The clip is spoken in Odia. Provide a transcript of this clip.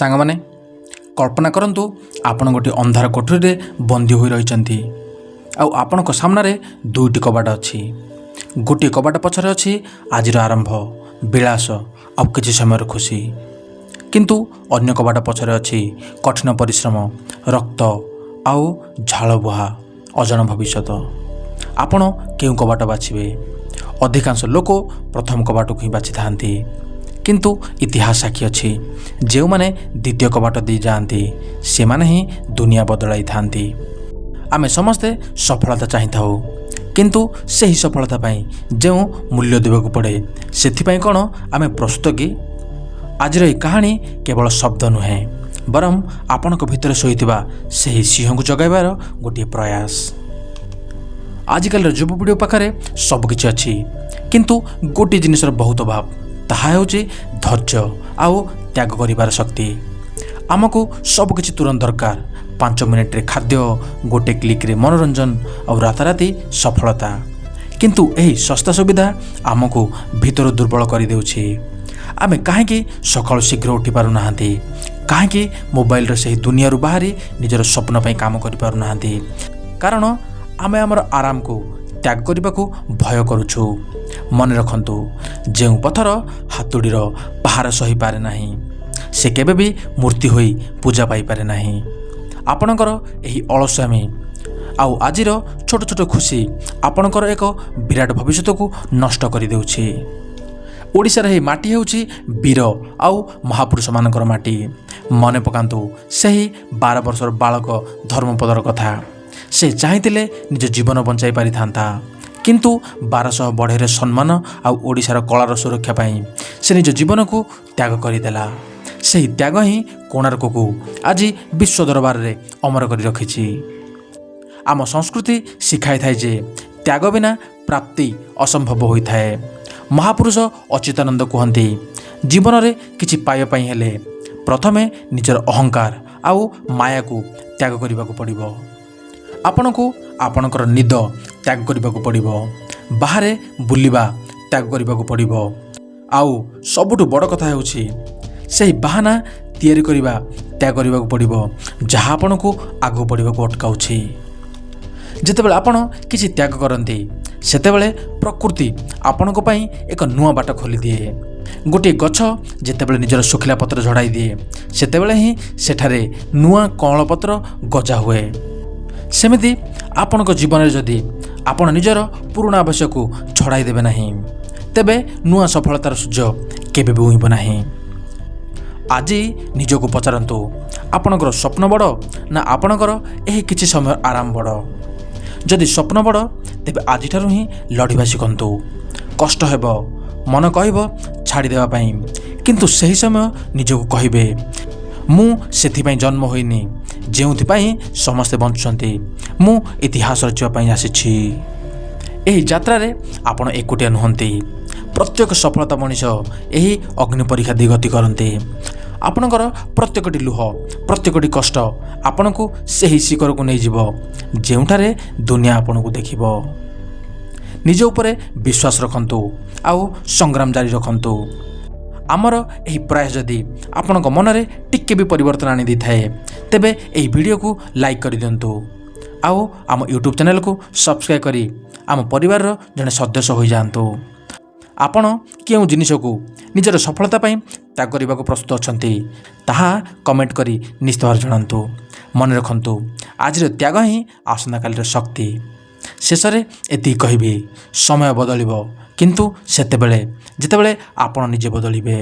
ସାଙ୍ଗମାନେ, କଳ୍ପନା କରନ୍ତୁ, ଆପଣ ଗୋଟିଏ ଅନ୍ଧାର କୋଠରୀରେ ବନ୍ଦୀ ହୋଇ ରହିଛନ୍ତି ଆଉ ଆପଣଙ୍କ ସାମ୍ନାରେ ଦୁଇଟି କବାଟ ଅଛି। ଗୋଟିଏ କବାଟ ପଛରେ ଅଛି ଆଜିର ଆରମ୍ଭ, ବିଳାସ ଆଉ କିଛି ସମୟର ଖୁସି। କିନ୍ତୁ ଅନ୍ୟ କବାଟ ପଛରେ ଅଛି କଠିନ ପରିଶ୍ରମ, ରକ୍ତ ଆଉ ଝାଳ ବୁହା ଅଜଣା ଭବିଷ୍ୟତ। ଆପଣ କେଉଁ କବାଟ ବାଛିବେ? ଅଧିକାଂଶ ଲୋକ ପ୍ରଥମ କବାଟକୁ ହିଁ ବାଛିଥାନ୍ତି। କିନ୍ତୁ ଇତିହାସ ସାକ୍ଷୀ ଅଛି, ଯେଉଁମାନେ ଦ୍ୱିତୀୟ କବାଟ ଦେଇ ଯାଆନ୍ତି, ସେମାନେ ହିଁ ଦୁନିଆ ବଦଳାଇଥାନ୍ତି। ଆମେ ସମସ୍ତେ ସଫଳତା ଚାହିଁଥାଉ, କିନ୍ତୁ ସେହି ସଫଳତା ପାଇଁ ଯେଉଁ ମୂଲ୍ୟ ଦେବାକୁ ପଡ଼େ, ସେଥିପାଇଁ କ'ଣ ଆମେ ପ୍ରସ୍ତୁତ କି? ଆଜିର ଏହି କାହାଣୀ କେବଳ ଶବ୍ଦ ନୁହେଁ, ବରଂ ଆପଣଙ୍କ ଭିତରେ ଶୋଇଥିବା ସେହି ସିଂହକୁ ଜଗାଇବାର ଗୋଟିଏ ପ୍ରୟାସ। ଆଜିକାଲିର ଯୁବପିଢ଼ି ପାଖରେ ସବୁକିଛି ଅଛି, କିନ୍ତୁ ଗୋଟିଏ ଜିନିଷର ବହୁତ ଅଭାବ। ତାହା ହେଉଛି ଧୈର୍ଯ୍ୟ ଆଉ ତ୍ୟାଗ କରିବାର ଶକ୍ତି। ଆମକୁ ସବୁକିଛି ତୁରନ୍ତ ଦରକାର। 5 ମିନିଟରେ ଖାଦ୍ୟ, ଗୋଟେ କ୍ଲିକ୍ରେ ମନୋରଞ୍ଜନ ଆଉ ରାତାରାତି ସଫଳତା। କିନ୍ତୁ ଏହି ଶସ୍ତା ସୁବିଧା ଆମକୁ ଭିତରୁ ଦୁର୍ବଳ କରିଦେଉଛି। ଆମେ କାହିଁକି ସକାଳୁ ଶୀଘ୍ର ଉଠି ପାରୁନାହାନ୍ତି? କାହିଁକି ମୋବାଇଲର ସେହି ଦୁନିଆରୁ ବାହାରି ନିଜର ସ୍ୱପ୍ନ ପାଇଁ କାମ କରିପାରୁନାହାନ୍ତି? କାରଣ ଆମେ ଆମର ଆରାମକୁ ତ୍ୟାଗ କରିବାକୁ ଭୟ କରୁଛୁ। ମନେ ରଖନ୍ତୁ, ଯେଉଁ ପଥର ହାତୁଡ଼ିର ପାହାର ସହିପାରେ ନାହିଁ, ସେ କେବେ ବି ମୂର୍ତ୍ତି ହୋଇ ପୂଜା ପାଇପାରେ ନାହିଁ। ଆପଣଙ୍କର ଏହି ଅଳସୁଆମି ଆଉ ଆଜିର ଛୋଟ ଛୋଟ ଖୁସି ଆପଣଙ୍କର ଏକ ବିରାଟ ଭବିଷ୍ୟତକୁ ନଷ୍ଟ କରିଦେଉଛି। ଓଡ଼ିଶାର ଏହି ମାଟି ହେଉଛି ବୀର ଆଉ ମହାପୁରୁଷମାନଙ୍କର ମାଟି। ମନେ ପକାନ୍ତୁ ସେହି 12 ବର୍ଷର ବାଳକ ଧର୍ମପଦର କଥା। ସେ ଚାହିଁଥିଲେ ନିଜ ଜୀବନ ବଞ୍ଚାଇ ପାରିଥାନ୍ତା, କିନ୍ତୁ 1200 ବଢ଼େଇର ସମ୍ମାନ ଆଉ ଓଡ଼ିଶାର କଳାର ସୁରକ୍ଷା ପାଇଁ ସେ ନିଜ ଜୀବନକୁ ତ୍ୟାଗ କରିଦେଲା। ସେହି ତ୍ୟାଗ ହିଁ କୋଣାର୍କକୁ ଆଜି ବିଶ୍ୱ ଦରବାରରେ ଅମର କରି ରଖିଛି। ଆମ ସଂସ୍କୃତି ଶିଖାଇଥାଏ ଯେ ତ୍ୟାଗ ବିନା ପ୍ରାପ୍ତି ଅସମ୍ଭବ ହୋଇଥାଏ। ମହାପୁରୁଷ ଅଚ୍ୟୁତାନନ୍ଦ କୁହନ୍ତି, ଜୀବନରେ କିଛି ପାଇବା ପାଇଁ ହେଲେ ପ୍ରଥମେ ନିଜର ଅହଙ୍କାର ଆଉ ମାୟାକୁ ତ୍ୟାଗ କରିବାକୁ ପଡ଼ିବ। ଆପଣଙ୍କୁ ଆପଣଙ୍କର ନିଦ ତ୍ୟାଗ କରିବାକୁ ପଡ଼ିବ, ବାହାରେ ବୁଲିବା ତ୍ୟାଗ କରିବାକୁ ପଡ଼ିବ ଆଉ ସବୁଠୁ ବଡ଼ କଥା ହେଉଛି, ସେହି ବାହାନା ତିଆରି କରିବା ତ୍ୟାଗ କରିବାକୁ ପଡ଼ିବ, ଯାହା ଆପଣଙ୍କୁ ଆଗକୁ ବଢ଼ିବାକୁ ଅଟକାଉଛି। ଯେତେବେଳେ ଆପଣ କିଛି ତ୍ୟାଗ କରନ୍ତି, ସେତେବେଳେ ପ୍ରକୃତି ଆପଣଙ୍କ ପାଇଁ ଏକ ନୂଆ ବାଟ ଖୋଲିଦିଏ। ଗୋଟିଏ ଗଛ ଯେତେବେଳେ ନିଜର ଶୁଖିଲା ପତ୍ର ଝଡ଼ାଇ ଦିଏ, ସେତେବେଳେ ହିଁ ସେଠାରେ ନୂଆ କଅଁଳ ପତ୍ର ଗଜା ହୁଏ। ସେମିତି ଆପଣଙ୍କ ଜୀବନରେ ଯଦି ଆପଣ ନିଜର ପୁରୁଣା ଅଭ୍ୟାସକୁ ଛଡ଼ାଇ ଦେବେ ନାହିଁ, ତେବେ ନୂଆ ସଫଳତାର ସୂର୍ଯ୍ୟ କେବେ ବି ଉଇଁବ ନାହିଁ। ଆଜି ନିଜକୁ ପଚାରନ୍ତୁ, ଆପଣଙ୍କର ସ୍ୱପ୍ନ ବଡ଼ ନା ଆପଣଙ୍କର ଏହି କିଛି ସମୟ ଆରାମ ବଡ଼? ଯଦି ସ୍ୱପ୍ନ ବଡ଼, ତେବେ ଆଜିଠାରୁ ହିଁ ଲଢ଼ିବା ଶିଖନ୍ତୁ। କଷ୍ଟ ହେବ, ମନ କହିବ ଛାଡ଼ିଦେବା ପାଇଁ, କିନ୍ତୁ ସେହି ସମୟ ନିଜକୁ କହିବେ, ମୁଁ ସେଥିପାଇଁ ଜନ୍ମ ହୋଇନି ଯେଉଁଥିପାଇଁ ସମସ୍ତେ ବଞ୍ଚୁଛନ୍ତି। ମୁଁ ଇତିହାସ ରଚିବା ପାଇଁ ଆସିଛି। ଏହି ଯାତ୍ରାରେ ଆପଣ ଏକୁଟିଆ ନୁହନ୍ତି। ପ୍ରତ୍ୟେକ ସଫଳତା ମଣିଷ ଏହି ଅଗ୍ନି ପରୀକ୍ଷା ଦେଇ ଗତି କରନ୍ତି। ଆପଣଙ୍କର ପ୍ରତ୍ୟେକଟି ଲୁହ, ପ୍ରତ୍ୟେକଟି କଷ୍ଟ ଆପଣଙ୍କୁ ସେହି ଶିଖରକୁ ନେଇଯିବ, ଯେଉଁଠାରେ ଦୁନିଆ ଆପଣଙ୍କୁ ଦେଖିବ। ନିଜ ଉପରେ ବିଶ୍ୱାସ ରଖନ୍ତୁ ଆଉ ସଂଗ୍ରାମ ଜାରି ରଖନ୍ତୁ। ଆମର ଏହି ପ୍ରୟାସ ଯଦି ଆପଣଙ୍କ ମନରେ ଟିକେ ବି ପରିବର୍ତ୍ତନ ଆଣି ଦେଇଥାଏ, ତେବେ ଏହି ଭିଡ଼ିଓକୁ ଲାଇକ୍ କରିଦିଅନ୍ତୁ ଆଉ ଆମ ୟୁଟ୍ୟୁବ୍ ଚ୍ୟାନେଲକୁ ସବସ୍କ୍ରାଇବ୍ କରି ଆମ ପରିବାରର ଜଣେ ସଦସ୍ୟ ହୋଇଯାଆନ୍ତୁ। ଆପଣ କେଉଁ ଜିନିଷକୁ ନିଜର ସଫଳତା ପାଇଁ ତ୍ୟାଗ କରିବାକୁ ପ୍ରସ୍ତୁତ ଅଛନ୍ତି, ତାହା କମେଣ୍ଟ କରି ନିଶ୍ଚିତ ଭାବରେ ଜଣାନ୍ତୁ। ମନେ ରଖନ୍ତୁ, ଆଜିର ତ୍ୟାଗ ହିଁ ଆସନ୍ତାକାଲିର ଶକ୍ତି। ଶେଷରେ ଏତିକି କହିବି, ସମୟ ବଦଳିବ, କିନ୍ତୁ ସେତେବେଳେ ଯେତେବେଳେ ଆପଣ ନିଜେ ବଦଳିବେ।